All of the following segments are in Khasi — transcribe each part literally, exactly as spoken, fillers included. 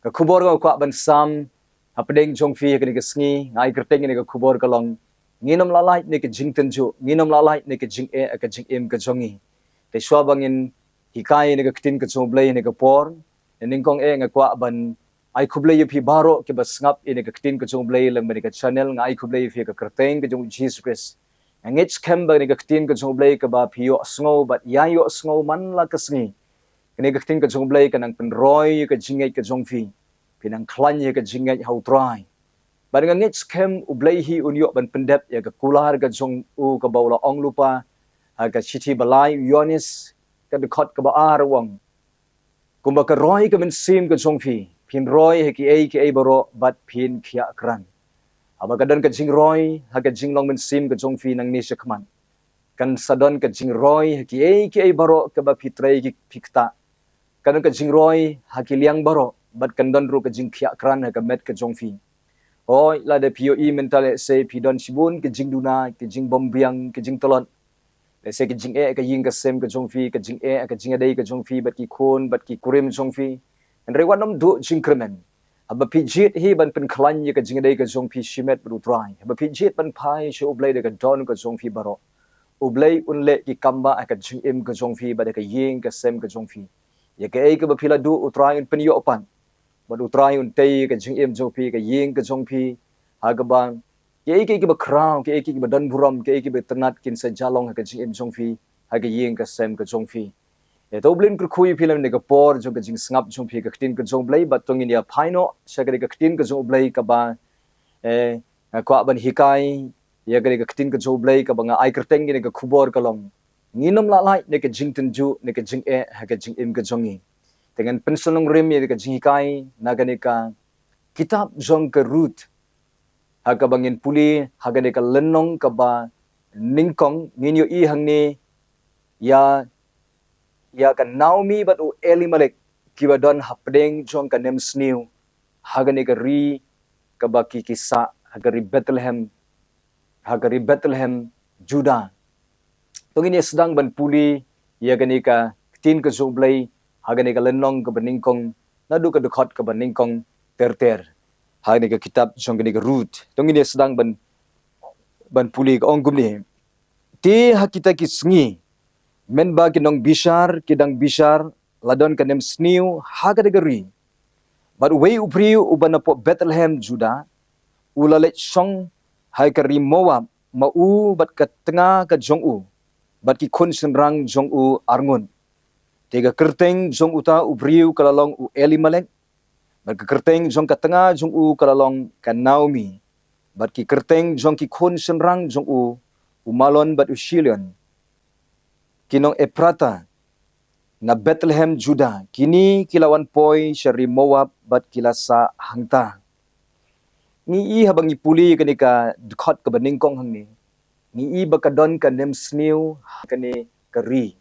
Ka khubor nga kwah ban sam hapdeng jong phi ha kane ka sngi, nga ai kyrteng ïa kane ka khubor ka long: Ngin ym lah lait na ka jingtynjuh, ngin ym lah lait na ka jingeh ha ka jingim ka jong ngi. Te shuwa ba ngin hikai ïa kane ka ktien ka jong U Blei ha kane ka por, nyngkong eh nga kwah ban ai khublei ïa phi baroh kiba sngap ïa kane ka ktien ka jong U Blei lyngba kane ka channel. Nga ai khublei ïa phi ha ka kyrteng ka jong U Jisu Khrist. Nga ngeit skhem ba kane ka ktien ka jong U Blei kaba phi ïohsngew bad ïa ïohsngew man la ka sngi, kane ka ktien ka jong U Blei ka nang pynroi ïa ka jingngeit ka jong phi. Phin nang khlaiñ ïa ka jingngeit ha U Trai. Bad nga ngeit skhem U Blei hi un ïoh ban pyndep ïa ka kular ka jong u kaba u la ong lypa ha ka shithi ba lai u Ïoannis, ka dkhot kaba ar, u ong: Kumba ka roi ka mynsiem ka jong phi, phin roi ha kiei kiei baroh bad phin khiah krat. Haba ka don ka jingroi ha ka jinglong mynsiem ka jong phi nangne shakhmat, kan sa don ka jingroi ha kiei kiei baroh kaba phi trei, ki phi ktah. Kan don ka jingroi ha ki liang baroh bad kan don ruh ka jingkhiah krat ha ka met ka jong phi. Hooid, lada phi ïohi mynta lehse phi don shibun ka jingduna, ka jingbymbiang, ka jingtlot. Lehse ka jingeh ha ka ïing ka sem ka jong phi, ka jingeh ha ka jingïadei ka jong phi bad ki khun bad ki kurim jong phi. Hynrei wat nym duh jingkyrmen. Haba phi jied hi ban pynkhlaiñ ïa ka jingïadei ka jong phi shimet bad U Trai, haba phi jied ban phai sha U Blei da ka dohnud ka jong phi baroh, U Blei un leh ki kam ba ha ka jingim ka jong phi bad ha ka ïing ka sem ka jong phi. Ïa kaei kaba phi la duh U Trai un pynïoh pat. Bad U Trai un tei ïa ka jingim jong phi, ka ïing ka jong phi, ha kaba kiei kiei kiba khraw, kiei kiei kiba don burom, kiei kiei kiba tynnat kin sa ïalong ha ka jingim jong phi, ha ka ïing ka sem ka jong phi. Ïa, to U Blei un kyrkhu ïa phi lem ha kane ka por jong ka jingsngap jong phi ka ktien ka jong U Blei. Bad to ngin ïa phai noh sha kane ka ktien ka jong U Blei kaba, eh, nga kwah ban hikai ïa kane ka ktien ka jong U Blei kaba nga ai kyrteng ïa kane ka khubor ka long: Ngin ym lah lait na ka jingtynjuh, na ka jingeh ha ka jingim ka jong ngi. Te ngan pynslem rim ïa ka jinghikai na kane ka kitab jong ka Ruth. Ha kaba ngin pule ha kane ka lynnong kaba nyngkong, ngin ïohi hangne ïa, ïa ka Naomi bad u Elimelek kiba don hapdeng jong ka nemsniew ha kane ka ri kaba ki, ki sah ha ka ri Bethlehem, ha ka ri Bethlehem, Judah. To ngin ïa sdang ban pule ïa kane ka ktien ka jong U Blei ha kane ka lynnong kaba nyngkong, naduh ka dkhot kaba nyngkong ter ter ha kane ka kitab jong kane ka Ruth. To ngin ïa sdang ban, ban pule. Ka ong kumne: Te ha kita ki sngi, mynba ki nongbishar ki dang bishar, la don ka nemsniew ha kata ka ri. Bad uwei u briew uba napoh Bethlehem Judah u la leit shong ha ka ri Moab, ma u bad ka tnga ka jong u bad ki khun shynrang jong u arngut. Te ka kyrteng jong uta u briew ka la long u Elimelek, bad ka kyrteng jong ka tnga jong u ka la long ka Naomi, bad ki kyrteng jong ki khun shynrang jong u, u Mahlon bad u Shilion, ki nong Ephrata, na Bethlehem Judah. Kine ki la wan poi sha ri Moab bad ki la sah hangta. Ngi i haba ngi pule kane ka dkhot kaba nyngkong hangne, ngi i ba ka don ka nemsniew ha kane ka ri.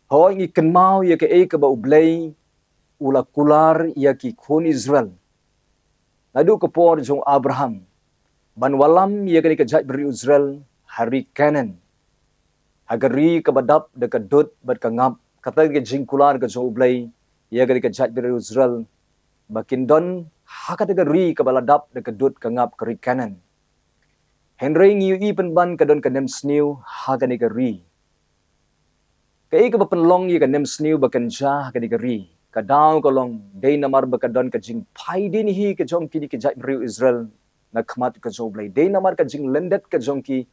Hooid, ngi kynmaw ïa kaei kaba U Blei u la kular ïa ki khun Israel naduh ka por jong Abraham ban wallam ïa kane ka jaitbynriew Israel ha ri Kanaan, ha ka ri kaba dap da ka dud bad ka ngap. Kata ka jingkular ka jong U Blei ïa kane ka jaitbynriew Israel ba kin don ha kata ka ri kaba la dap da ka dud ka ngap, ka ri Kanaan. Hynrei ngi ïohi pynban ka don ka nemsniew ha kane ka ri. Kaei kaba pynlong ïa ka nemsniew ba kan jia ha kane ka ri? Ka daw ka long dei namar ba ka don ka jingphaidien hi ka jong kine ki jaitbynriew Israel na khmat ka jong U Blei. Dei namar ka jinglyndet ka jong ki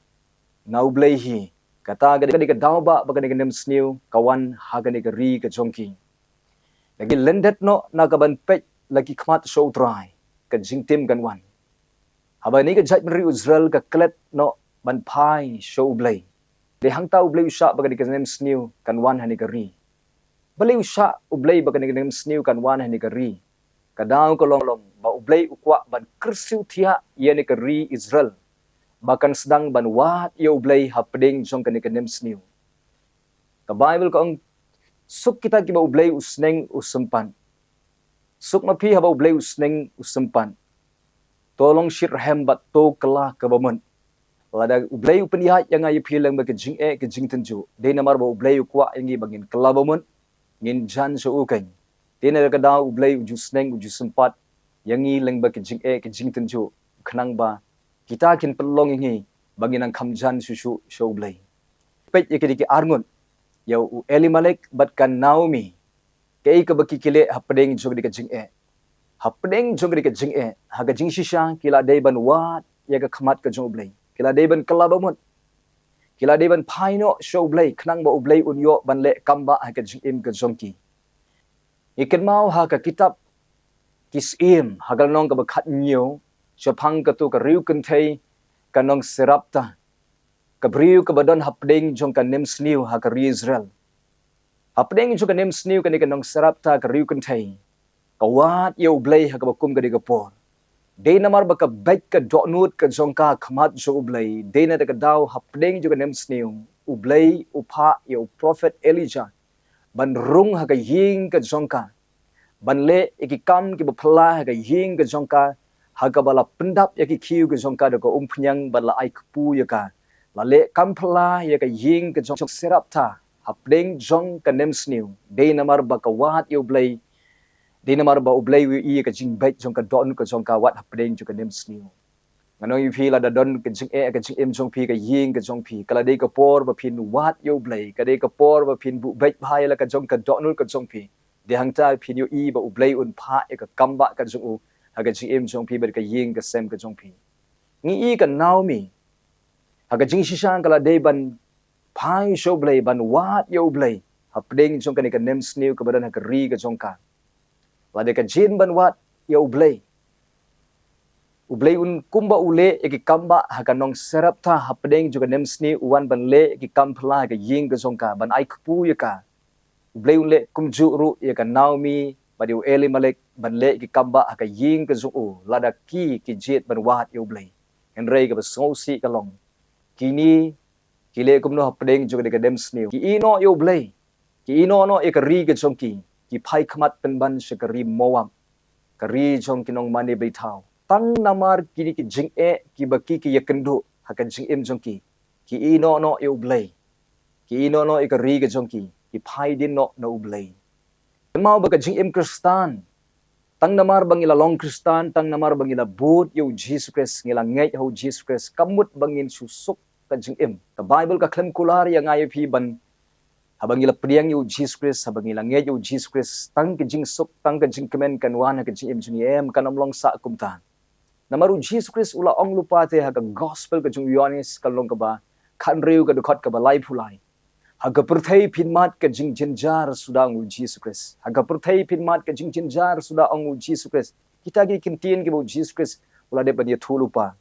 na U Blei hi. Kata ka dei ka daw ba, ba kane ka nemsniew ka wan ha kane ka ri ka jong ki. La ki lyndet noh na ka ban peit la ki khmat sha U Trai, ka jingtim kan wan. Haba kane ka jaitbynriew Israel ka klet noh ban phai sha U Blei, dei hangta U Blei u shah ba kane ka nemsniew kan wan ha kane ka ri. Balei u shah U Blei ba kane ka nemsniew kan wan ha kane ka ri? Ka daw ka long ba U Blei u kwah ban kyrsiew thiah ïa kane ka ri Israel ba kan sdang ban wad ïa U Blei hapdeng jong kane ka nemsniew. Ka Baibl ka ong, suk kita kiba U Blei u sneng u sympat. Suk ma phi haba U Blei u sneng u sympat. To long shitrhem bad to kylla kaba mut. Lada U Blei u pynïaid ïa nga ïa phi lyngba ka jingeh ka jingtynjuh, dei namar ba U Blei u kwah ïa ngi ba ngin kylla ba mut, ngin jan sha u keiñ. Te na ka daw U Blei u ju sneng, u ju sympat ïa ngi lyngba ki jingeh, ki jingtynjuh, khnang ba kita kin pynlong ïa ngi ba ngin nang kham jan shuh shuh sha U Blei. Peit ïa kine ki arngut, ïa u Elimelek bad ka Naomi, kaei kaba ki leh hapdeng jong kane ka jingeh. Hapdeng jong kane ka jingeh, ha ka jingshisha ki la dei ban wad ïa ka khmat ka jong U Blei. Ki la dei ban kylla ba mut. Ki la dei ban phai noh sha U Blei, khnang ba U Blei un ïoh ban leh kam ba ha ka jingim ka jong ki. Ngi kynmaw ha ka kitab Ki Syiem, ha ka lynnong kaba khathynñiew, shaphang kato ka riewkynthei ka nong Sarepta, ka briew kaba don hapdeng jong ka nemsniew ha ka ri Israel. Hapdeng jong ka nemsniew kane ka nong Sarepta, ka riewkynthei, ka wad ïa U Blei ha kaba kum kadei ka por. Dei namar ba ka beit ka dohnud ka jong ka ha khmat jong U Blei, dei na ka daw hapdeng jong ka nemsniew, U Blei u phah ïa u prophet Elijah ban rung ha ka ïing ka jong ka, ban leh ïa ki kam kiba phylla ha ka ïing ka jong ka, ha kaba la pyndap ïa ki khiew ka jong ka da ka umphniang, bad la ai kpu ïa ka. La leh kam phylla ïa ka ïing ka jong Sarepta hapdeng jong ka nemsniew. Dei namar ba ka wad ïa U Blei, dei namar ba U Blei u ïohi ïa ka jingbeit jong ka dohnud ka jong ka wat hapdeng jong ka nemsniew. Ngan ong ïa phi, lada don ka jingeh ha ka jingim jong phi, ka ïing ka jong phi, ka la dei ka por ba phin wad ïa U Blei, ka dei ka por ba phin buh beit bha ïa la ka jong ka dohnud ka jong phi. Dei hangta phin ïohi ba U Blei un phah ïa ka kam ba ka jong u ha ka jingim jong phi bad ka ïing ka sem ka jong phi. Ngi i ka Naomi, ha ka jingshisha ka la dei ban phai sha U Blei, ban wad ïa U Blei hapdeng jong kane ka nemsniew kaba don ha ka ri ka jong ka. Lada ka jin ban wad ïa U Blei, U Blei un, kumba u leh ïa ki kam ba ha ka nong Sarepta hapdeng jong ka nemsniew, u wan ban leh ïa ki kam phylla ha ka ïing ka jong ka, ban ai kpu ïa ka. U Blei un leh kumjuh ruh ïa ka Naomi bad ïa u Elimelek ban leh ïa ki kam ba ha ka ïing ka jong u, lada ki, ki jied ban wad ïa U Blei. Hynrei kaba sngewsih ka long, kine ki leh kumno hapdeng jong kane ka nemsniew? Ki ïehnoh ïa U Blei, ki ïehnoh noh ïa ka ri ka jong ki, ki phai khmat pynban sha ka ri Moab, ka ri jong ki nongmane blei thaw. Tang namar kine ki jingeh kiba ki, ki ïakynduh ha ka jingim jong ki, ki ïehnoh noh ïa U Blei, ki ïehnoh noh ïa ka ri ka jong ki, ki phai dien noh na U Blei. Kynmaw ba ka jingim Khristan, tang namar ba ngi la long Khristan, tang namar ba ngi la bud ïa U Jisu Khrist, ngi la ngeit ha U Jisu Khrist, kam mut ba ngin shu suk ka jingim. Ka Baibl ka khlem kular ïa nga ïa phi ban, haba ngi la pdiang ïa U Jisu Khrist, haba ngi la ngeit ïa U Jisu Khrist, tang ka jingsuk, tang ka jingkmen kan wan ha ka jingim jong ngi, em, kan ym long sah kumta. Namar U Jisu Khrist u la ong lypa te ha ka gospel ka jong u Ïoannis, ka lynnong kaba khathynriew, ka dkhot kaba laiphew lai: Ha ka pyrthei phin mad ka jingjynjar suda, ong U Jisu Khrist. Ha ka pyrthei phin mad ka jingjynjar suda, ong U Jisu Khrist. Kita ki kyntien kiba U Jisu Khrist u la dep ban ïathuh lypa.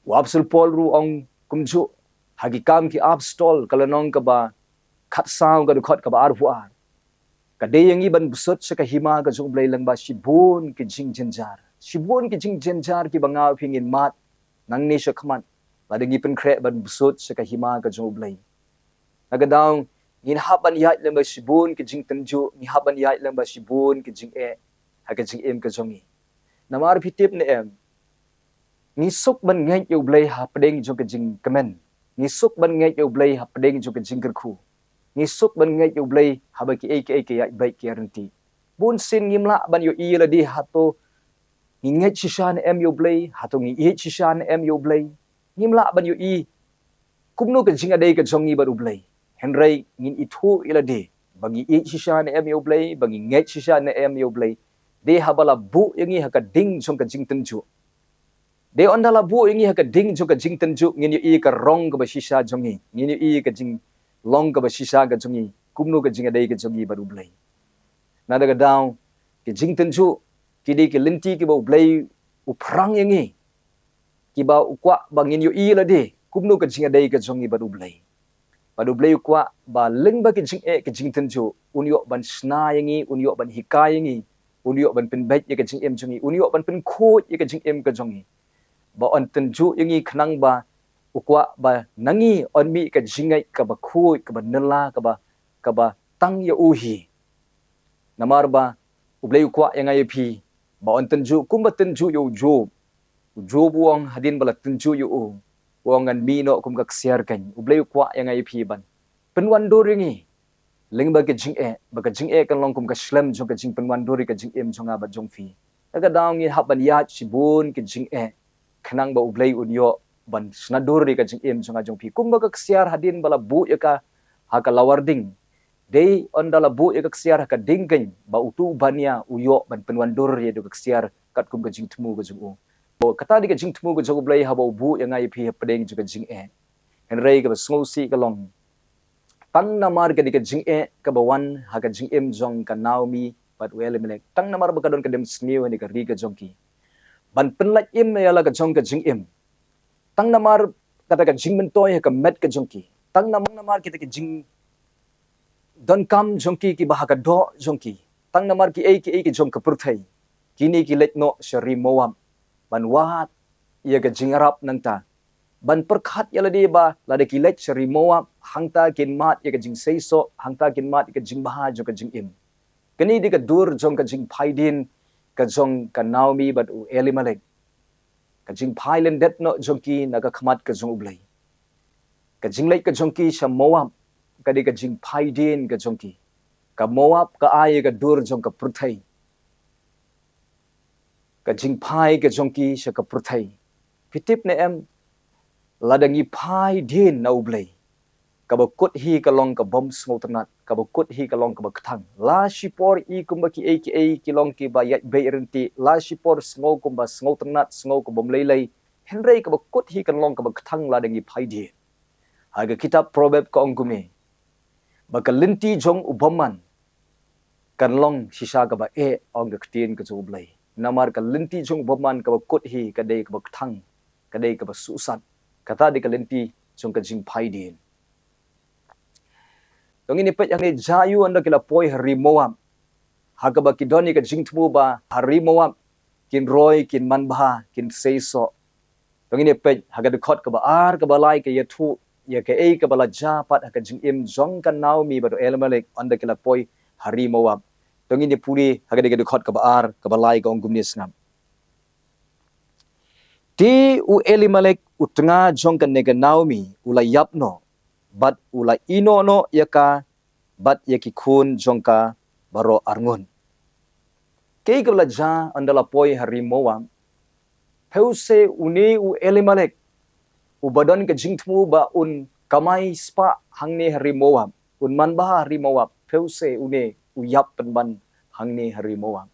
U Apostol Paul ruh u ong kumjuh ha Ki Kam ki Apostol, ka lynnong kaba khatsaw, ka dkhot kaba arphew ar: Ka dei ïa ngi ban bsut sha ka hima ka jong U Blei lyngba shibun ki jingjynjar. Shibun ki jingjynjar kiba nga ïa phi ngin mad nangne shakhmat, lada ngi pynkhreh ban bsut sha ka hima ka jong U Blei. Na ka daw, ngin hap ban ïaid lyngba shibun ki jingtynjuh, ngi hap ban ïaid lyngba shibun ki jingeh ha ka jingim ka jong ngi. Namar phi tip ne em, ngi suk ban ngeit ïa U Blei hapdeng jong ka jingkmen. Ngi suk ban ngeit ïa U Blei hapdeng jong ka jingkyrkhu. Ngi suk ban ngeit ïa U Blei haba kiei kiei ki ïaid beit ki ïaid ryntih. Bun sien ngim lah ban ïohi ïa lade hato ngi ngeit shisha ne em ïa U Blei, hato ngi ïeit shisha ne em ïa U Blei. Ngim lah ban ïohi kumno ka jingïadei ka jong ngi bad U Blei. Hynrei ngin ithuh ïa lade ba ngi ïeit shisha ne em ïa U Blei, ba ngi ngeit shisha ne em ïa U Blei, dei haba la buh ïa ngi ha ka ding jong ka jingtynjuh. Dei ynda la buh ïa ngi ha ka ding jong ka jingtynjuh, ngin ïohi ka rong kaba shisha jong ngi, ngin ïohi ka jinglong kaba shisha ka jong ngi, kumno ka jingïadei ka jong ngi bad U Blei. Na ka daw, ki jingtynjuh ki dei ki lynti kiba U Blei u pyrshang ïa ngi, kiba u kwah ba ngin ïohi ïa lade kumno ka jingïadei ka jong ngi bad U Blei. Bad U Blei u kwah ba lyngba ki jingeh ki jingtynjuh, un ïoh ban shna ïa ngi, un ïoh ban hikai ïa ngi, un ïoh ban pynbeit ïa ka jingim jong ngi, un ïoh ban pynkhuid ïa ka jingim ka jong ngi. Ba yn tynjuh ïa ngi khnang ba u kwah ba na ngi yn mih ka jingngeit kaba khuid, kaba nylla, kaba, kaba tang ïa u hi. Namar ba U Blei u kwah ïa nga ïa phi ba yn tynjuh kumba tynjuh ïa u Job. U Job u ong hadien ba la tynjuh ïa u, u ong, ngan mih noh kum ka ksiar keiñ. U Blei u kwah ïa nga ïa phi ban pynwandur ïa ngi, Lyngba ka jingeh, ba ka jingeh kan long kum ka shlem jong ka jingpynwandur ïa ka jingim jong nga bad jong phi. Ka ka daw ngi hap ban ïaid shibun ka jingeh, khnang ba U Blei un ïoh ban shna dur ïa ka jingim jong nga jong phi. Kumba ka ksiar hadien ba la buh ïa ka ha ka lawar ding, dei ynda la buh ïa ka ksiar ha ka ding keiñ, ba utu u bania u ïoh ban pynwandur ïa ka ksiar katkum ka jingthmu ka jong u. Kata dei ka jingthmu ka jong U Blei haba u buh ïa nga ïa phi hapdeng jong ka jingeh. Hynrei kaba sngewsih ka long, tang namar ka dei ka jingeh kaba wan ha ka jingim jong ka Naomi bad u Elimelek, tang namar ba ka don ka dem sniew ha kane ka ri ka jong ki, ban pynlait im ïa la ka jong ka jingim, tang namar kata ka jingmyntoi ha ka met ka jong ki, tang namar, namar kita ki jingdonkam jong ki kiba ha ka doh jong ki, tang namar kiei kiei ki jong ka pyrthei, kine ki leit noh sha ri Moab ban wad ïa ka jingïarap nangta, ban pyrkhat ïa lade ba lada ki leit sha ri Moab, hangta kin mad ïa ka jingseisoh, hangta kin mad ïa ka jingbha jong ka jingim. Kane dei ka dur jong ka jingphai dien ka jong ka Naomi bad u Elimelek. Ka jingphai lyndet noh jong ki na ka khmat ka jong U Blei. Ka jingleit ka jong ki sha Moab ka dei ka jingphai dien ka jong ki. Ka Moab ka ai ïa ka dur jong ka pyrthei. Ka jingphai ka jong ki sha ka pyrthei. Phi tip ne em, lada ngi phai dien na U Blei, kaba kut hi ka long ka bym sngewtynnat, kaba kut hi ka long kaba kthang. La shipor i kumba kiei kiei ki long kiba ïaid beit ryntih, la shipor sngew kumba sngewtynnat, sngew kumba ym lei lei, hynrei kaba kut hi ka long kaba kthang lada ngi phai dien. Ha ka kitab Proverb ka ong kumne, ba ka lynti jong u bymman kan long shisha kaba eh, ong ka ktien ka jong U Blei. Namar ka lynti jong u bymman kaba kut hi ka dei kaba kthang, ka dei kaba suhsat. Kata dei ka lynti jong ka jingphai dien. To ngin ïa peit hangne, jia aiu ynda ki la poi ha ri Moab, ha kaba ki don ïa ka jingthmu ba ha ri Moab kin roi, kin manbha, kin seisoh. To ngin ïa peit ha ka dkhot kaba ar, kaba lai ka ïathuh ïa kaei kaba la jia pat ha ka jingim jong ka Naomi bad u Elimelek ynda ki la poi ha ri Moab. To ngin ïa pule ha ka dkhot kaba ar, kaba lai ka ong kumne, sngap. Te u Elimelek u tnga jong kane ka Naomi u la ïap noh, bad u la ïehnoh noh ïa ka bad ïa ki khun jong ka baroh arngut. Kaei kaba la jia ynda la poi ha ri Moab? Phewse une u Elimelek uba don ka jingthmu ba un kamai spah hangne ha ri Moab, un manbha ha ri Moab, phewse une u ïap pynban hangne ha ri Moab.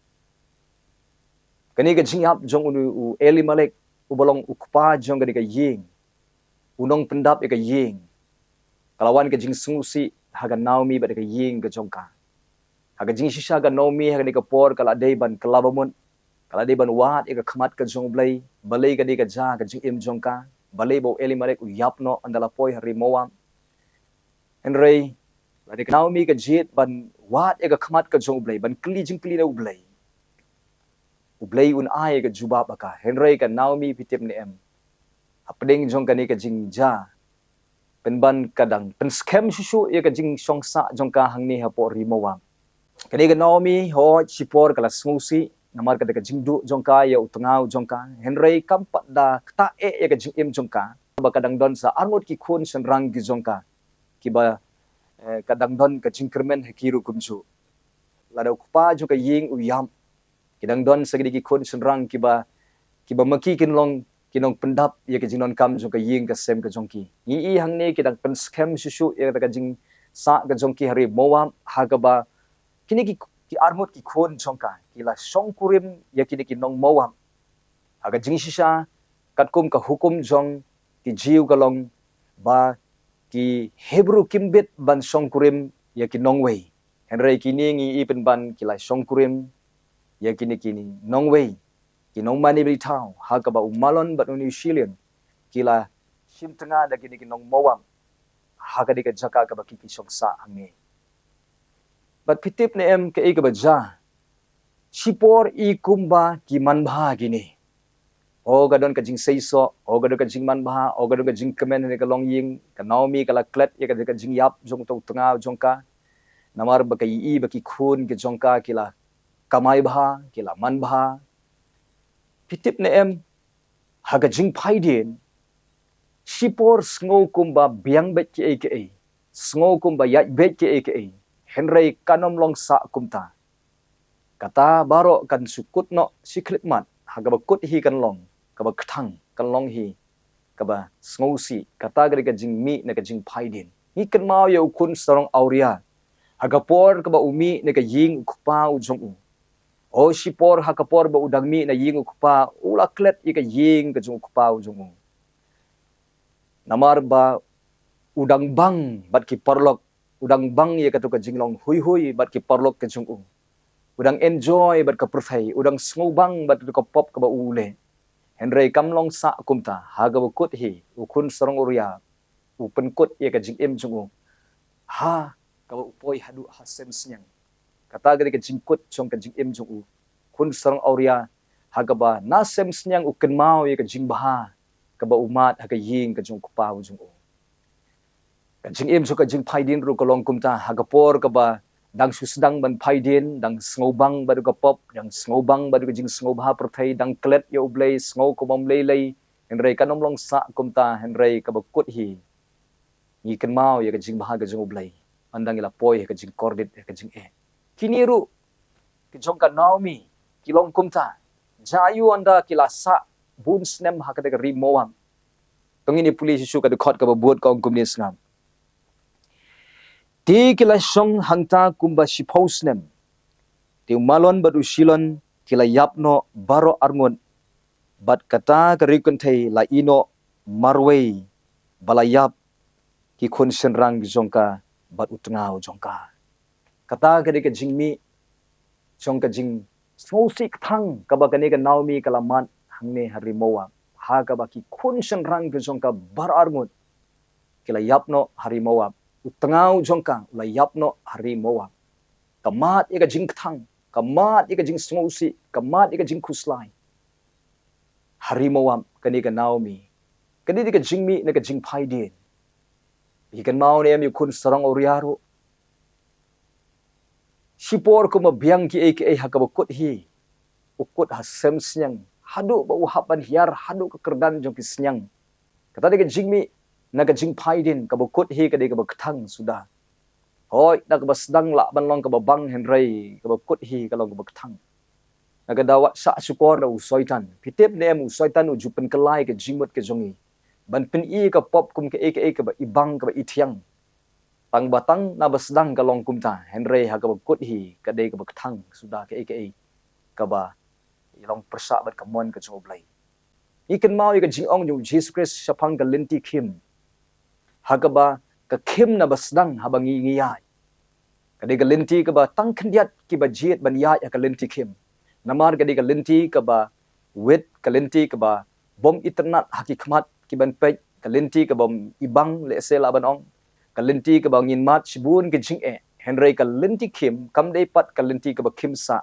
Kane ka jingïap jong une u Elimelek uba long u kpa jong kane ka ïing, u nongpyndap ïa ka ïing, ka la wan ka jingsngewsih ha ka Naomi bad ïa ka ïing ka jong ka. Ha ka jingshisha ka Naomi ha kane ka por ka la dei ban kylla bamut, ka la dei ban wad ïa ka khmat ka jong U Blei, balei ka dei ka jia ha ka jingim jong ka, balei ba u Elimelek u ïap noh ynda la poi ha ri Moab. Hynrei lada ka Naomi ka jied ban wad ïa ka khmat ka jong U Blei, ban kylli jingkylli na U Blei, U Blei un ai ïa ka jubab ha ka. Hynrei ka Naomi, phi tip ne em, hapdeng jong kane ka jingjia, pynban ka dang pynskhem shuh shuh ïa ka jingshongsah jong ka hangne hapoh ri Moab. Kane ka Naomi, hooid, shipor ka la sngewsih namar kata ka jingduh jong ka ïa u tnga u jong ka. Hynrei kam pat da ktah eh ïa ka jingim jong ka ba ka dang don sa arngut ki khun shynrang ki jong ka, kiba, eh, ka dang don ka jingkyrmen ha ki ruh kumjuh. Lada u kpa jong ka ïing u ïap, ki dang don sa kine ki khun shynrang kiba, kiba ma ki kin long ki nongpyndap ïa ka jingdonkam jong ka ïing ka sem ka jong ki. Ngi i hangne ki dang pynskhem shuh shuh ïa kata ka jingsah ka jong ki ha ri Moab, ha kaba kine ki, ki arngut ki khun jong ka ki la shongkurim ïa kine ki nong Moab. Ha ka jingshisha, katkum ka hukum jong ki Jiw ka long ba ki Hebru kim bit ban shongkurim ïa ki nongwei. Hynrei kine ngi i pynban ki la shongkurim ïa kine ki nongwei, ki nongmane barithaw, ha kaba u Mahlon bad une u Chilion ki la shim tnga da kine ki nong Moab ha kane ka jaka kaba ki, ki shongsah hangne. Bad phi tip ne em kaei kaba jia? Shipor i kumba ki manbha kine. O ka don ka jingseisoh, o ka don ka jingmanbha, o ka don ka jingkmen ha ka longïing, ka Naomi ka la klet ïa ka, ka jingïap jong uta u tnga jong ka. Namar ba ka i ba ki khun ki jong ka ki la kamai bha, ki la manbha. Phi tip ne em, ha ka jingphai dien, shipor sngew kumba biang beit kiei kiei, sngew kumba ïaid beit kiei kiei. Hynrei kan ym long sah kumta. Kata baroh kan shu kut noh shi khyllipmat, ha kaba kut hi kan long kaba kthang, kan long hi kaba sngewsih. Kata ka dei ka jingmih na ka jingphaidien. Ngi kynmaw ïa u khun sarong awria, ha ka por kaba u mih na ka ïing u kpa u jong u. O shipor ha ka por ba u dang mih na ïing u kpa, u la klet ïa ka ïing ka jong u kpa u jong u. Namar ba u dang bang bad ki paralok, u dang bang ïa katu ka jinglong huihui bad ki paralok ka jong u. U dang enjoy bad ka pyrthei, u dang sngewbang bad katu ka pop kaba u leh. Hynrei kam long sah kumta, ha kaba kut hi u khun sarong awria u pynkut ïa ka jingim jong u ha kaba u poi haduh ha sem sniang. Kata ka dei ka jingkut jong ka jingim jong u khun sarong awria, ha kaba na sem sniang u kynmaw ïa ka jingbha kaba u mad ha ka ïing ka jong u kpa u jong u. Ka jingim jong ka jingphaidien ruh ka long kumta, ha ka por kaba dang shu sdang ban phaidien, dang sngewbang bad ka pop, dang sngewbang bad ka jingsngewbha pyrthei, dang klet ïa U Blei, sngew kum ym lei lei. Hynrei kan ym long sah kumta, hynrei kaba kut hi ngi kynmaw ïa ka jingbha ka jong U Blei, ynda ngi la poi ha ka jingkordit, ha ka jingeh. Kine ruh ki jong ka Naomi ki long kumta. Jia ïa u, ynda ki la sah bun snem ha kata ka ri Moab. To ngin ïa pule shuh shuh ka dkhot kaba bud, ka ong kumne, sngap: Te ki la shong hangta kumba shiphew snem. Te u Mahlon bad u Chilion ki la ïap noh baroh arngut, bad kata ka riewkynthei la ïeh noh marwei ba la ïap, ki khun shynrang jong ka bad u tnga u jong ka. Kata ka dei ka jingmih jong ka jingsngewsih kthang kaba kane ka Naomi ka la mad hangne ha ri Moab, ha kaba ki khun shynrang ka jong ka baroh arngut ki la ïap noh ha ri Moab. U tnga u jong ka u la ïap noh ha ri Moab. Ka mad ïa ka jingkthang, ka mad ïa ka jingsngewsih, ka mad ïa ka jingkhuslai ha ri Moab kane ka Naomi. Kane dei ka jingmih na ka jingphaidien. Ngi kynmaw ne em ïa u khun sarong awria ruh? Shipor kumba biang kiei kiei ha kaba kut hi, u kut ha sem sniang, haduh ba u hap ban hiar haduh ka kyrdan jong ki sniang. Kata dei ka jingmih na ka jingphaidien, kaba kut hi ka dei kaba kthang suda. Hooid, da kaba sdang lah ban long kaba bang, hynrei kaba kut hi ka long kaba kthang. Na ka daw wat shah shukor na u Soitan. Phi tip ne em, u Soitan u ju pynkylla ïa ka jingmut ka jong ngi ban pyni ïa ka pop kum kaei kaei kaba ibang, kaba ithiang. Tang ba tang na ba sdang ka long kumta, hynrei ha kaba kut hi ka dei kaba kthang suda kaei kaei kaba i long pyrshah bad ka mon ka jong U Blei. Ngi kynmaw ïa ka jingong jong U Jisu Khrist shaphang ka lynti khim, ha kaba ka khim na ba sdang haba ngi, ngi ïaid, ka dei ka lynti kaba tang khyndiat kiba jied ban ïaid ha ka lynti khim. Namar ka dei ka lynti kaba wit, ka lynti kaba bym itynnad ha ki khmat ki ban peit, ka lynti kaba ym ibang, lehse lah ban ong, ka lynti kaba ngin mad shibun ki jingeh. Hynrei ka lynti khim kam dei pat ka lynti kaba khim sah.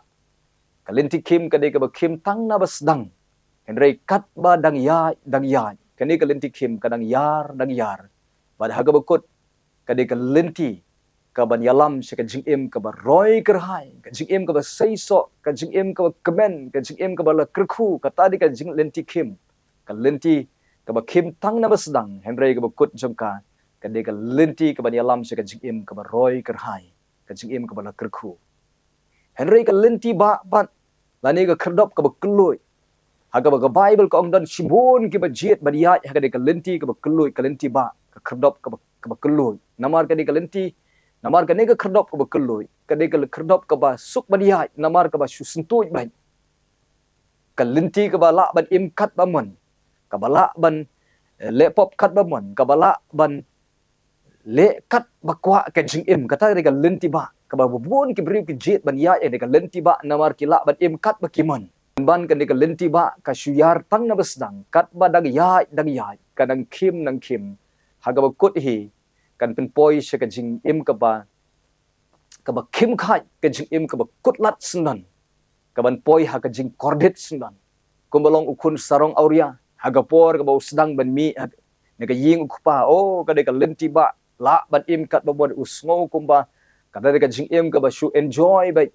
Ka lynti khim ka dei kaba khim tang na ba sdang, hynrei katba dang ïaid, dang ïaid, kane ka lynti khim ka dang ïar, dang ïar. Bad ha kaba kut, ka dei ka lynti kaban ïalam sha ka jingim kaba roi kyrhai, ka jingim kaba seisoh, ka jingim kaba kmen, ka jingim kaba la kyrkhu. Kata dei ka jing lynti khim. Ka lynti kaba khim tang na ba sdang, hynrei kaba kut jong ka, ka dei ka lynti kaban ïalam sha ka jingim kaba roi kyrhai, ka jingim kaba la kyrkhu. Hynrei ka lynti bah pat, lane ka khyrdop kaba kylluid, ha kaba ka Baibl ka ong don shibun kiba jied ban ïaid ha kane ka lynti kaba kylluid, ka lynti bah, ka khyrdop kaba, kaba kylluid. Namar kane ka lynti, namar kane ka khyrdop kaba kylluid ka dei ka khyrdop kaba suk ban ïaid, namar kaba shu syntuid beit. Ka lynti kaba lah ban im katba mon, kaba lah ban, eh, leh pop katba mon, kaba lah ban leh katba kwah ka jingim. Kata ka dei ka lynti bah kaba bun ki briew ki jied ban ïaid ha kane ka lynti bah, namar ki lah ban im katba ki mon. Pynban kane ka lynti bah ka shu ïar tang na ba sdang, katba dang ïaid, dang ïaid, ka dang khim, dang khim. Ha kaba kut hi kan pynpoi sha ka jingim kaba, kaba khim khait, ka jingim kaba kut lad syndon, kaban poi ha ka jingkordit syndon. Kumba long u khun sarong awria, ha ka por kaba u sdang ban mih ha, na ka ïing u kpa, oh, ka dei ka lynti bah, lah ban im katba mon, u sngew kumba ka dei ka jingim kaba shu enjoy beit.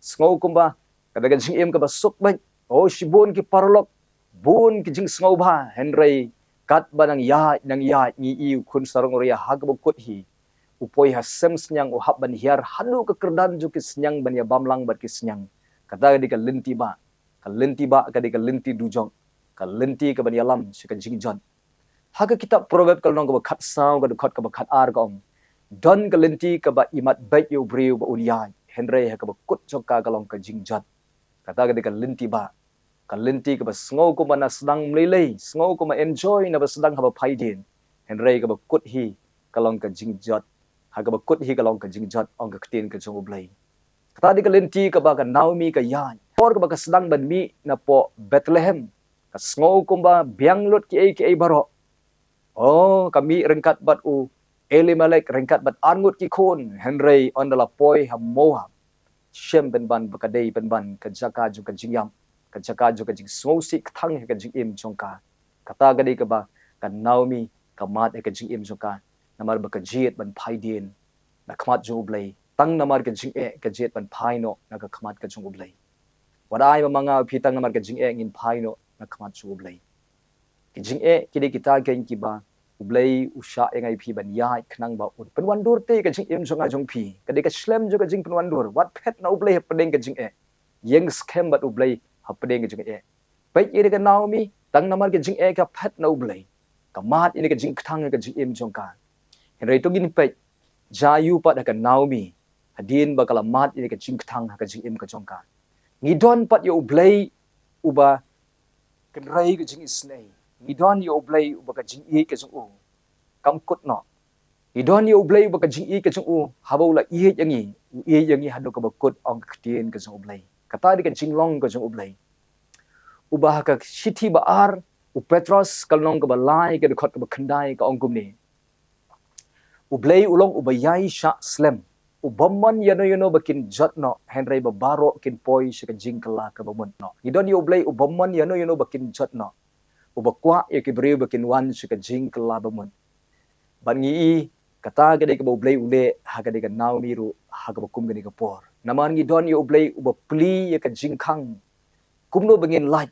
Sngew kumba ka dei ka jingim kaba suk beit. Oh, shibun ki paralok, bun ki jingsngewbha, hynrei katba nang ïaid, nang ïaid, ngi ïohi u khun sarong awria ha kaba kut hi u poi ha sem sniang, u hap ban hiar haduh ka kyrdan jong ki sniang ban ïabam lang bad ki sniang. Kata ka dei ka lynti bah. Ka lynti bah ka dei ka lynti dujok, ka lynti ka ban ïalam sha ka jingjot. Ha ka kitab Proverb ka lynnong kaba khatsaw, ka dkhot kaba khatar ka ong, don ka lynti kaba imat beit ïa u briew ba un ïaid, hynrei ha kaba kut jong ka ka long ka jingjot. Kata ka dei ka lynti bah. Ka lynti kaba sngew kumba na sdang mlei lei, sngew kumba enjoy naba sdang haba phai dien, hynrei kaba kut hi ka long ka jingjot. Ha kaba kut hi ka long ka jingjot, ong ka ktien ka jong U Blei. Kata dei ka lynti kaba ka Naomi ka ïaid por kaba ka sdang ban mih napoh Bethlehem. Ka sngew kumba biang lut kiei kiei baroh. Oh, ka mih ryngkat bad u Elimelek, ryngkat bad arngut ki khun, hynrei ynda la poi ha Moab, shem pynban ba ka dei pynban ka jaka jong ka jingïap, ka jaka jong ka jingsngewsih kthang ha ka jingim jong ka. Kata ka dei kaba ka Naomi ka mad ha ka jingim jong ka, namar ba ka jied ban phai dien na khmat jong U Blei. Tang namar ka jingeh ka jied ban phai noh na ka khmat ka jong U Blei. Wat ai ma nga phi, tang namar ka jingeh ngin phai noh na khmat jong U Blei. Ki jingeh ki dei kita keiñ kiba U Blei u shah ïa nga ïa phi ban ïaid khnang ba un pynwandur te ka jingim jong nga jong phi. Ka dei ka shlem jong ka jingpynwandur. Wat phet na U Blei hapdeng ka jingeh. Ïeng skhem bad U Blei hapdeng ka jingeh. Peit ïa ka Naomi, tang namar ka jingeh ka phet na U Blei. Ka mad ïa ka jingkthang ka jingim jong ka. Hynrei to ngin peit, jia pat ha ka Naomi, hadien ba ka la mad ïa ka jingkthang ha ka jingim ka jong ka. Ngi don pat ïa U Blei uba kynrei ka jingisynei. Ngi don ïa U Blei uba ka jingïeit ka jong u kam kut noh. Ngi don ïa U Blei uba ka jingïeit ka jong u, haba u la ïeit ïa ngi, u ïeit ïa ngi haduh kaba kut, ong ka ktien ka jong U Blei. Kata dei ka jinglong ka jong U Blei. Uba ha ka shithi ba ar u Petros ka lynnong kaba lai ka dkhot kaba khyndai ka ong kumne. U Blei u long uba ïai shah slem. U bym mon ïano ïano ba kin jot noh, hynrei ba baroh kin poi sha ka jingkylla kaba mut noh. Ngi don ïa U Blei u bym mon ïano ïano ba kin jot noh. Uba kwah ïa ki briew ba kin wan sha ka jingkylla ba mut. Bad ngi i kata ka dei kaba U Blei u leh ha ka dei ka Naomi ruh ha kaba kum kane ka por. Namar ngi don ïa U Blei uba plie ïa ka jingkhang. Kumno ba ngin lait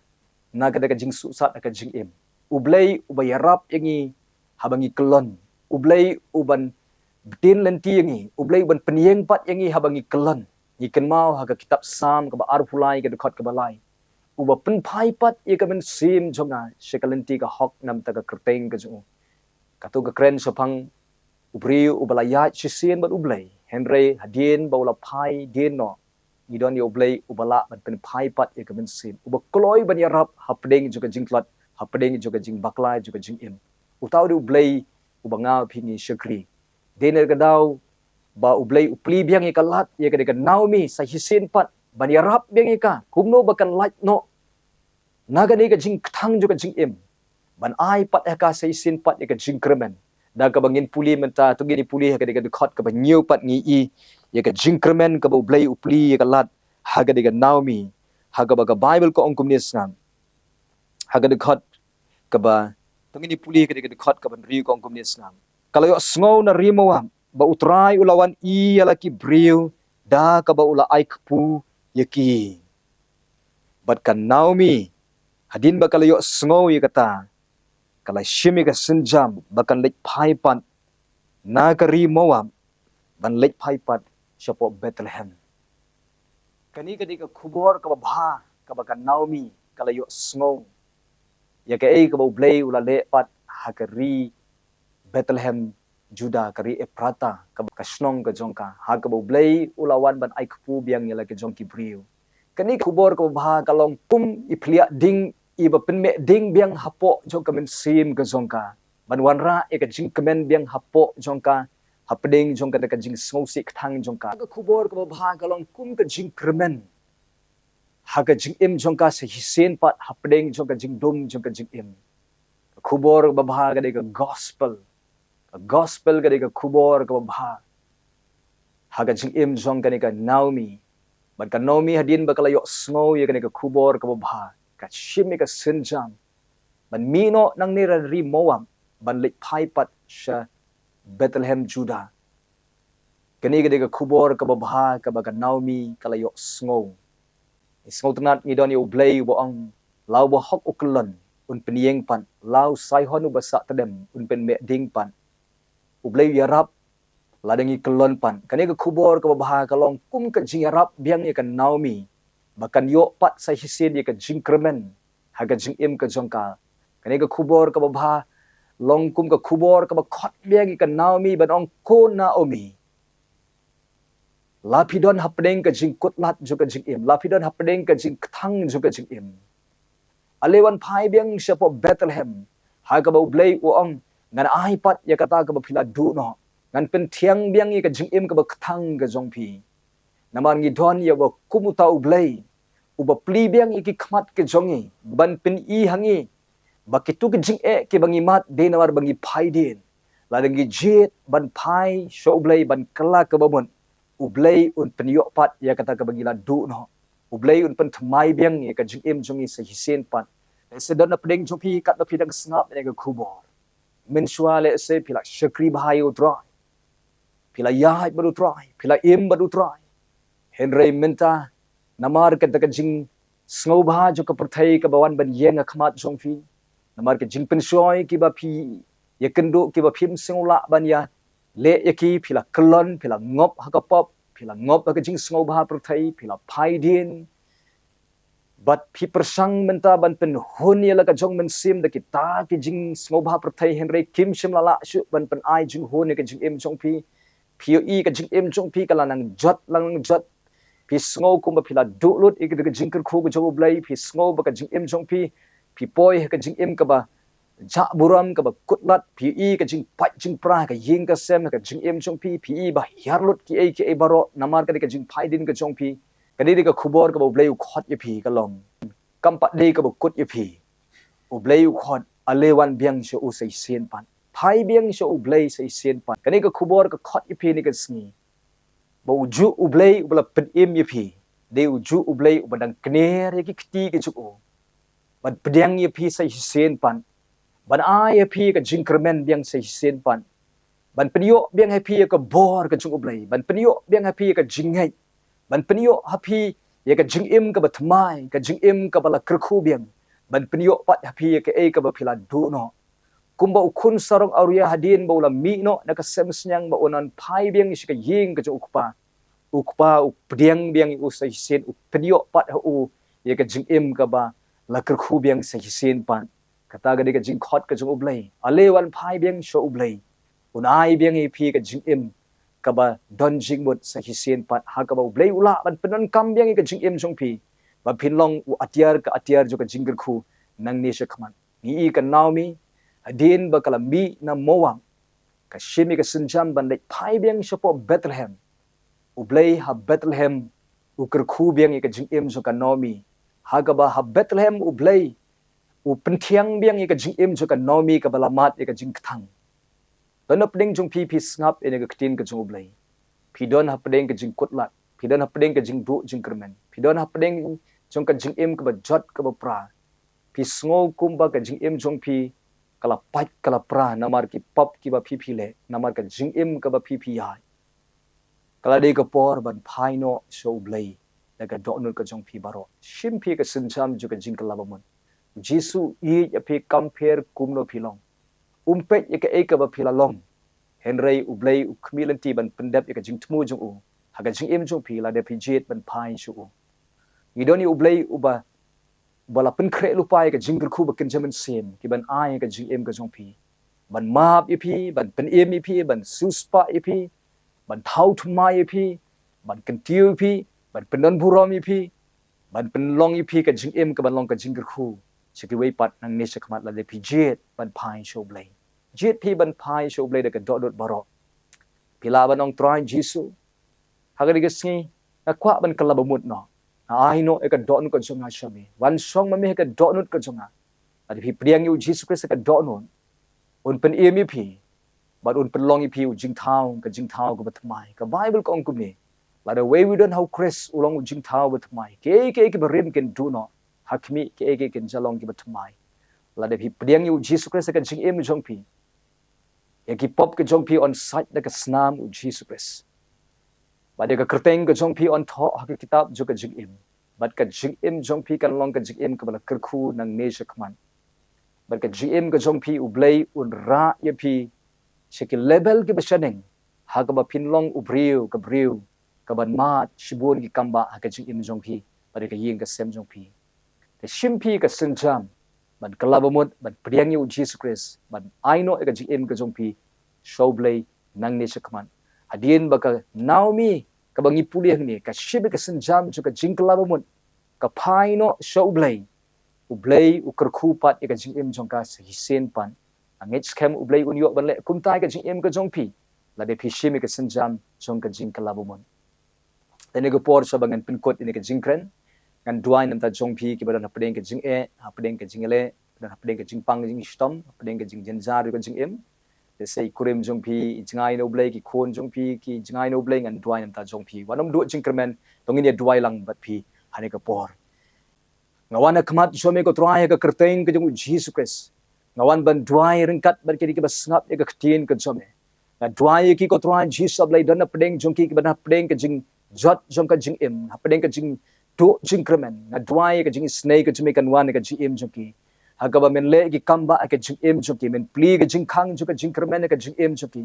na ka dei ka jingsuhsat ha ka jingim. U Blei uba ïarap ïa ngi haba ngi kyllon. U Blei uban btin lynti ïa ngi. U Blei uban pynïeng pat ïa ngi haba ngi kyllon. Ngi kynmaw ha ka kitab Salm kaba arphew lai ka dkhot kaba lai. Uba pynphai pat ïa ka mynsiem jong nga sha ka lynti ka hok namar ka kyrteng ka jong u. Kato ka kren shaphang u briew uba la ïaid shisien bad U Blei. Hynrei hadien ba u la phai dien noh, ngi don ïa U Blei uba lah ban pynphai pat ïa ka mynsiem. Uba kloi ban ïarap hapdeng jong ka jingtlot, hapdeng jong ka jingbakla jong ka jingim. Uta u dei U Blei uba nga phi ngi shakri. Dei na ka daw ba U Blei u plie biang ïa ka lad ïa ka dei ka Naomi sa shisien pat ban ïarap biang ïa ka. Kumno ba kan lait noh na ka dei ka jingkthang jong ka jingim. Ban ai pat ha ka sa shisien pat ïa ka jingkyrmen. Da kaba ngin pule mynta, to ngin pule ha ka dei ka dkhot kaba hynñiew pat ngi i ïa ka jingkyrmen kaba U Blei u plie ïa ka lad ha ka dei ka Naomi. Ha kaba ka Baibl ka ong kumne sngap. Ha ka dkhot kaba, to ngin pule ha ka dei ka dkhot kaba hynriew ka ong kumne sngap. Ka la ïohsngew na ri Moab ba U Trai u la wan ïa la ki briew da kaba u la ai kpu ïa ki. Bad ka Naomi, hadien ba ka la ïohsngew ïa kata, ka la shim ïa ka sienjam ba kan leit phai pat na ka ri Moab, ban leit phai pat shapoh Bethlehem. Kane ka dei ka khubor kaba bha kaba ka Naomi ka la ïohsngew ïa kaei kaba U Blei u la leh pat ha ka ri Bethlehem Judah, ka ri Ephrata, kaba ka shnong ka jong ka, ha kaba U Blei u la wan ban ai kpu biang ïa la ki jong ki briew. Kane ka khubor kaba bha ka long kum i phliah ding, iba pynmeh ding biang hapoh jong ka mynsiem ka jong ka. Ban wanrah ïa ka jingkmen biang hapoh jong ka, hapdeng jong ka da ka jingsngewsih kthang jong ka. Ka khubor kaba bha ka long kum ka jingkyrmen ha ka jingim jong ka sa shisien pat hapdeng jong ka jingdum jong ka jingim. Ka khubor kaba bha ka dei ka gospel. Ka gospel ka dei ka khubor kaba bha ha ka jingim jong kane ka Naomi. Bad ka Naomi hadien ba ka la ïohsngew ïa kane ka khubor kaba bha, ka shim ïa ka sienjam ban mih noh nangne na ri Moab ban leit phai pat sha Bethlehem Judah. Kane ka dei ka khubor kaba bha kaba ka Naomi ka la ïohsngew. Ngi sngewtynnat ngi don ïa U Blei uba ong, la uba hok u kyllon, un pynïeng pat, la u Saihon uba sah tdem, un pynmeh ding pat. U Blei u ïarap Lada ngi kyllon pat, kane ka khubor kaba bha ka long kum ka jingïarap biang ïa ka Naomi ba kan ïoh pat sa shisien ïa ka jingkyrmen ha ka jingim ka jong ka. Kane ka khubor kaba bha long kum ka khubor kaba khot biang ïa ka Naomi ban ong, ko Naomi, la phi don hapdeng ka jingkutlad jong ka jingim, la phi don hapdeng ka jingkthang jong ka jingim. Ale wan phai biang shapoh Bethlehem, ha kaba U Blei u ong, ngan ai pat ïa kata kaba phi la duh noh, ngan pynthiang biang ïa ka jingim kaba kthang ka jong phi. Namar ngi don ïa uba kum uta U Blei uba plie biang ïa ki khmat ka jong ngi ban pyni ha ngi ba kitu ki jingeh kiba ngi mad dei namar ba ngi phai dien. Lada ngi jied ban phai sha U Blei ban kylla kaba mut, U Blei un pynïoh pat ïa kata kaba ngi la duh noh. U Blei un pynthymmai biang ïa ka jingim jong ngi sa shisien pat. Lehse don hapdeng jong phi katba phi dang sngap ïa ka khubor, mynshuwa lehse phi la shakri bha ïa U Trai, phi la ïaid bad U Trai, phi la im bad U Trai. Hynrei mynta, namar kata ka jingsngewbha jong ka pyrthei kaba wan ban ïeng ha khmat jong phi, namar ka jingpynshoi kiba phi ïakynduh, kiba phim sngewlah ban ïaleh ïa ki, phi la kyllon, phi la ngop ha ka pop, phi la ngop ha ka jingsngewbha pyrthei, phi la phai dien. Bad phi pyrshang mynta ban pynhun ïa la ka jong mynsiem da kita ki jingsngewbha pyrthei, hynrei kim shym la lah shuh ban pynai jinghun ïa ka jingim jong phi. Phi ïohi ka jingim jong phi ka la nang jot, la nang jot. Phi sngew kumba phi la duh lut ïa ka jingkyrkhu ka jong U Blei, phi sngew ba ka jingim jong phi, phi poi ha ka jingim kaba jah burom, kaba kutlad, phi ïohi ka jingpait jingpra ha ka ïing ka sem, ha ka jingim jong phi, phi ïohi ba hiar lut kiei kiei baroh namar ka dei ka jingphai dien ka jong phi. Ka dei ka khubor kaba U Blei u khot ïa phi ka long, kam pat dei kaba kut ïa phi. U Blei u khot, ale wan biang sha u sa shisien pat. Phai biang sha U Blei sa shisien pat. Kane ka khubor ka khot ïa phi ne ka sngi ba u juh U Blei uba la pynim ïa phi, dei u juh U Blei uba dang kner ïa ki kti ki jong u ban pdiang ïa phi sa shisien pat, ban ai ïa phi ka jingkyrmen biang sa shisien pat, ban pynïoh biang ha phi ïa ka bor ka jong U Blei, ban pynïoh biang ha phi ïa ka jingngeit, ban pynïoh ha phi ïa ka jingim kaba thymmai, ka jingim kaba la kyrkhu biang, ban pynïoh pat ha phi ïa kaei kaba phi la duh noh. Kumba u khun sarong awria hadien ba u la mih noh na ka sem synñiang ba un wan phai biang sha ka ïing ka jong u kpa, u kpa u pdiang biang ïa u sa shisien, u pynïoh pat ha u ïa ka jingim kaba la kyrkhu biang sa shisien pat. Kata ka dei ka jingkhot ka jong U Blei. Ale wan phai biang sha U Blei, un ai biang ïa phi ka jingim kaba don jingmut sa shisien pat, ha kaba U Blei u lah ban pyndonkam biang ïa ka jingim jong phi, ba phin long u atiar ka atiar jong ka jingkyrkhu nangne sha khmat. Ngi ïohi ka Naomi, hadien ba ka la mih na Moab, ka shim ïa ka sienjam ban leit phai biang shapoh Bethlehem. U Blei ha Bethlehem u kyrkhu biang ïa ka jingim jong ka Naomi, ha kaba ha Bethlehem U Blei u pynthiang biang ïa ka jingim jong ka Naomi kaba la mad ïa ka jingkthang. Don hapdeng jong phi, phi sngap ïa ka ktien ka jong U Blei. Phi don hapdeng ka jingkutlad, phi don hapdeng ka jingduh jingkyrmen, phi don hapdeng jong ka jingim kaba jot kaba pra. Phi sngew kumba ka jingim jong phi ka la pait ka la pra namar ki pop kiba phi phi leh, namar ka jingim kaba phi phi ïaid. Ka la dei ka por ban phai noh sha U Blei da ka dohnud ka jong phi baroh. Shim phi ka sienjam jong ka jingkylla ba mut. U Jisu u ïeit ïa phi kam pher kumno phi long. Um peit ïa kaei kaba phi la long. Hynrei U Blei u khmih lynti ban pyndep ïa ka jingthmu jong u ha ka jingim jong phi lada phi jied ban phai sha u. Ngi don ïa U Blei uba, uba la pynkhreh lypa ïa ka jingkyrkhu ba kynja mynsiem, ki ban ai ïa ka jingim ka jong phi, ban map ïa phi, ban pynim ïa phi, ban siewspah ïa phi, ban thaw thymmai ïa phi, ban kyntiew ïa phi, ban pyndon burom ïa phi, ban pynlong ïa phi ka jingim kaban long ka jingkyrkhu sha kiwei pat nangne sha khmat lada phi jied ban phai sha U Blei. Jied phi ban phai sha U Blei da ka dohnud baroh. Phi lah ban ong, Trai Jisu, ha kane ka sngi nga kwah ban kylla ba mut noh. Nga ai noh ïa ka dohnud ka jong nga sha me. Wan shong ma me ha ka dohnud ka jong nga. Lada phi pdiang ïa U Jisu Khrist ha ka dohnud, un pynim ïa phi bad un pynlong ïa phi u jingthaw, ka jingthaw kaba thymmai. Ka Baibl ka ong kumne, lada uwei u don ha U Khrist u long u jingthaw ba thymmai. Kiei kiei kiba rim kin duh noh, ha khmih kiei kiei kin ïalong kiba thymmai. Lada phi pdiang ïa U Jisu Khrist ha ka jingim jong phi, ïa ki pop ka jong phi yn sait da ka snam U Jisu Khrist. Bad ïa ka kyrteng ka jong phi yn thoh ha ka kitab jong ka jingim. Bad ka jingim jong phi kan long ka jingim kaba la kyrkhu nangne sha khmat. Bad ka jingim ka jong phi U Blei un rah ïa phi sha ki level kiba shaneng. ha kaba phin long u briew, ka briew kaban mad shibun ki kambah ha ka jingim jong phi bad ka ïing ka sem jong phi. Te shim phi ka sienjam ban kylla bamut, ban pdiang ïa u Jisu Khrist, ban ai noh ïa ka jingim ka jong phi sha U Blei nangne shakhmat. Hadien ba ka Naomi kaba ngi pule hangne ka shim ïa ka sienjam jong ka jingkylla bamut, ka phai noh sha U Blei, U Blei u kyrkhu pat ïa ka jingim jong ka sa shisien pat. Nga ngeit skhem U Blei un ïoh ban leh kumta ïa ka jingim ka jong phi lada phi shim ïa ka sienjam jong ka jingkylla bamut. Te ha kane ka por, shuwa ba ngan pynkut ïa kane ka jingkren, ngan duwai na ka bynta jong phi kiba don hapdeng ka jingeh, hapdeng ka jingeh, ba don hapdeng ka jingpang jingshitom, hapdeng ka jingjynjar ka jingim. Te sa i kurim jong phi, i jngai na U Blei, ki khun jong phi ki jngai na U Blei, ngan duwai na ka bynta jong phi. Wat nym duh jingkyrmen, to ngin ïa duwai lang bad phi ha kane ka por. Nga wan ha khmat jong me ko Trai ha ka kyrteng ka jong u Jisu Khrist. Nga wan ban duwai ryngkat bad kine kiba sngap ïa ka ktien ka jong me. Nga duwai ïa ki ko Trai Jisu Blei, don hapdeng jong ki kiba don hapdeng ka jingjot jong ka jingim, hapdeng ka jingduh jingkyrmen. Nga duwai ïa ka jingisynei ka jong me kan wan ha ka jingim jong ki. Ha kaba men leh ki kambah ha ka jingim jong ki, men plie ka jingkhang jong ka jingkyrmen ha ka jingim jong ki.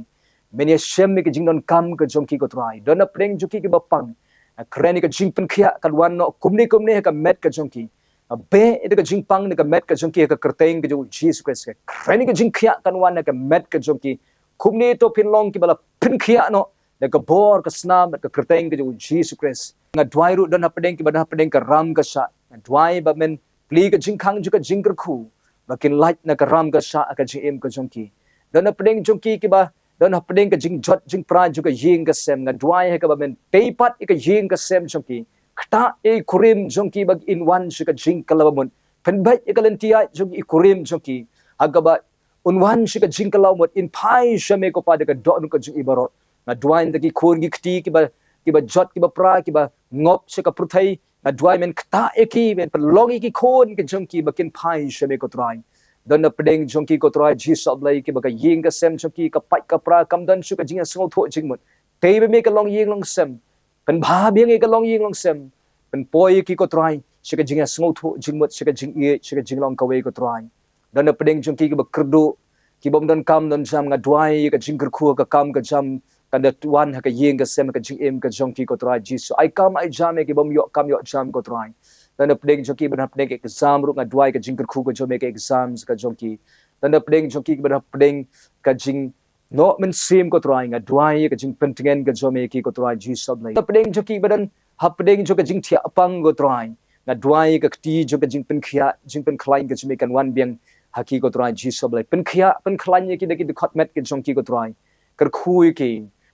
Men ïashem ïa ka jingdonkam ka jong ki ko Trai. Don hapdeng jong ki kiba pang, nga kren ïa ka jingpynkhiah kan wan noh kumne kumne ha ka met ka jong ki. Nga beh ïa ka jingpang na ka met ka jong ki ha ka kyrteng ka jong u Jisu Khrist. Nga kren ïa ka jingkhiah kan wan ha ka met ka jong ki. Kumne to phin long kiba la pynkhiah noh da ka bor ka snam bad ka kyrteng ka jong u Jisu Khrist. Nga duwai ruh don hapdeng kiba don hapdeng ka ram ka shah. Nga duwai ba men plie ka jingkhang jong ka jingkyrkhu ba kin lait na ka ram ka shah ha ka jingim ka jong ki. Don hapdeng jong ki kiba don hapdeng ka jingjot jingpra jong ka ïing ka sem, nga duwai ha kaba men tei pat ïa ka ïing ka sem jong ki. Ktah ïa i kurim jong ki ba kin wan sha ka jingkylla bamut. Pynbeit ïa ka lynti ïaid jong i kurim jong ki ha kaba un wan sha ka jingkylla bamut, in phai sha me ko Pa da ka dohnud ka jong i baroh. Nga duwai na ka bynta ki khun ki kti kiba, kiba jot kiba pra, kiba ngop sha ka pyrthei. Nga duwai men ktah ïa ki, men pynlong ïa ki khun ka jong ki ba kin phai sha me ko Trai. Don hapdeng jong ki ko Trai Jisu Blei kiba ka ïing ka sem jong ki ka pait ka pra, kam don shuh ka jingïasngewthuh jingmut. Tei ba me ka longïing longsem. Pynbha biang ïa ka longïing longsem. Pynpoi ïa ki ko Trai sha ka jingïasngewthuh jingmut, sha ka jingïeit, sha ka jinglong kawei ko Trai. Don hapdeng jong ki kiba kyrduh, ki bym don kam don jam, nga duwai ïa ka jingkyrkhu ha ka kam ka jam kan da wan ha ka ïing ka sem, ha ka jingim ka jong ki ko Trai Jisu. Ai kam ai jam ïa ki bym ïoh kam ïoh jam ko Trai. Don hapdeng jong ki, ban hapdeng ka exam ruh, nga duwai ka jingkyrkhu ka jong me ha ka exam ka jong ki. Don hapdeng jong ki, ban hapdeng ka jing noh mynsiem ko Trai, nga duwai ïa ka jingpyntngen ka jong me ïa ki ko Trai Jisu Blei. Hapdeng jong ki ba don hapdeng jong ka jingthiah pang ko Trai, nga duwai ïa ka kti jong ka jingpynkhiah, jingpynkhlaiñ ka jong me kan wan biang ha ki ko Trai Jisu Blei. Pynkhiah pynkhlaiñ ïa ki da ki dkhot met ka jong ki ko Trai. Kyrkhu ïa ki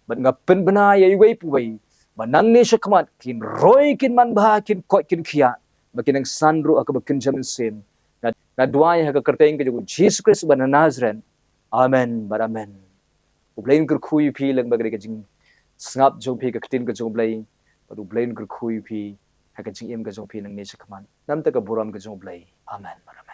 bad nga pynbna ïa iwei pa iwei ba nangne shakhmat kin roi, kin manbha, kin koit, kin khiah, ba kin nang san ruh ha kaba kynja mynsiem. Nga, nga duwai ha ka kyrteng ka jong u Jisu Khrist uba na Nasareth. Amen bad amen. U Blei un kyrkhu ïa phi lyngba kane ka jingsngap jong phi ka ktien ka jong u Blei. Bad U Blei un kyrkhu ïa phi ha ka jingim ka jong phi nangne shakhmat. Na ka bynta ka burom ka jong u Blei. Amen bad amen.